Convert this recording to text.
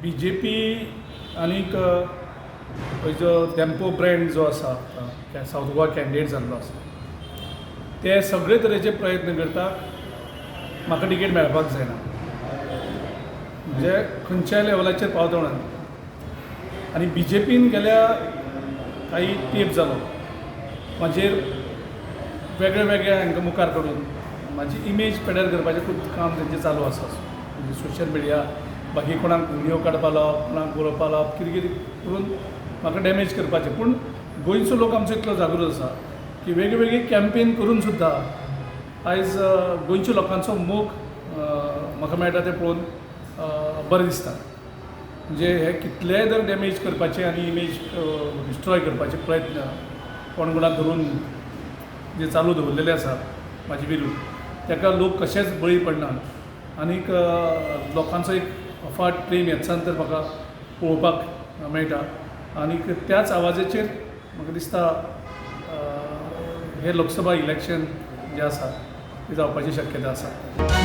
BJP आनीक जो Dempo brand जो आसा, सावथ गोवा कॅन्डिडेट जाल्लो आसा, ते सगळे तरेचे प्रयत्न करता म्हाका तिकेट मेळपाक जायना, म्हणजे खंयच्याय लेवलाचेर पावता म्हणून. आनी बीजेपीन गेल्या काही तेंप जालो म्हाजेर वेगळे वेगळे हांकां मुखार काडून म्हाजी इमेज पेड्ड्यार करपाचें खूब काम तेंचें चालू आसा. म्हणजे सोशल मिडिया, बाकी कोणाक व्हिडियो काडपा लावप, कोणाक बरोवपा लावप, कितें कितें करून म्हाका डॅमेज करपाचें. पूण गोंयचो लोक आमचो इतलो जागृत आसा की वेगळे वेगळे कॅम्पेन करून सुद्दां आयज गोंयच्या लोकांचो मोग म्हाका मेळटा तें पळोवन बरें दिसता. म्हणजे हे कितलेय जर डॅमेज करपाचे आनी इमेज डिस्ट्रॉय करपाचे प्रयत्न कोण कोणाक धरून जे चालू दवरलेले आसा म्हाजे विरुद्ध, ताका लोक कशेच बळी पडना. आनीक लोकांचो एक अफाट प्रेम ह्याच्यान तर म्हाका पळोवपाक मेळटा. आनीक त्याच आवाजाचेर म्हाका दिसता हें लोकसभा इलेक्शन जें आसा तें जावपाची शक्यता आसा.